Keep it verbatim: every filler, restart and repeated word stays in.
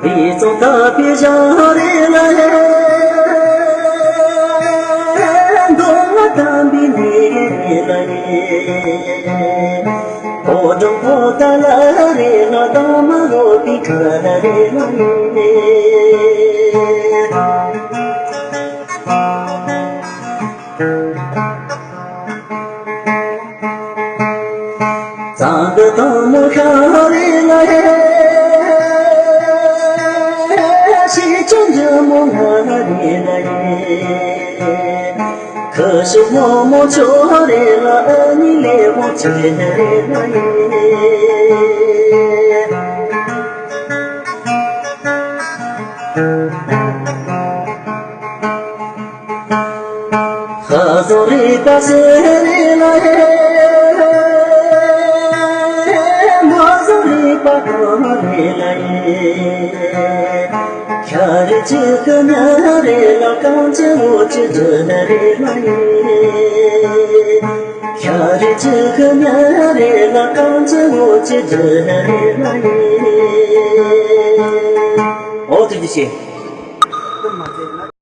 རི་ཚོགས་དག་པའི་ཞིང་རེ་ལ་ཡེ། མདོ་སྔགས་དམ་པའི་གནས་རེ་ལ་ཡེ། ཕོ་བྲང་པོ་ཏ་ལ་རེ་ལ་དང་མ་ལོ་པའི་ཁ་ལ་རེ་ལ་ཡེ། གཙང་གི་དང་མོ་ཤ་རེ་ལ་ཧེ། ཤེས་བྱ་འཇམ་མོ་ང་རེ་ལ་ཧེ། ཁུ་བྱུག་མོག་མོག་ཆུ་རེ་ལ་ཨ་ནི་ལེ་མོ་ཆུ་རེ་ལ་ཧེ། ཧ་ཟོ་རི་པ་སེ་རེ་ལ་ཧེ། མ་ཟོ་རི་པ་ཀ་རེ་ལ་ཧེ། ཤ་རི་ཅི་ཀ་ཉ་རེ་ལ་ཀང་ཅི་འོ་ཅི་དྲི་ན་རེ་ལ་ཧེ། ཤ་རི་ཅི་ཀ་ཉ་རེ་ལ་ཀང་ཅི་འོ་ཅི་དྲི་ན་རེ་ལ་ཧེ། འོ་ཐུགས་རྗེ་ཆེ།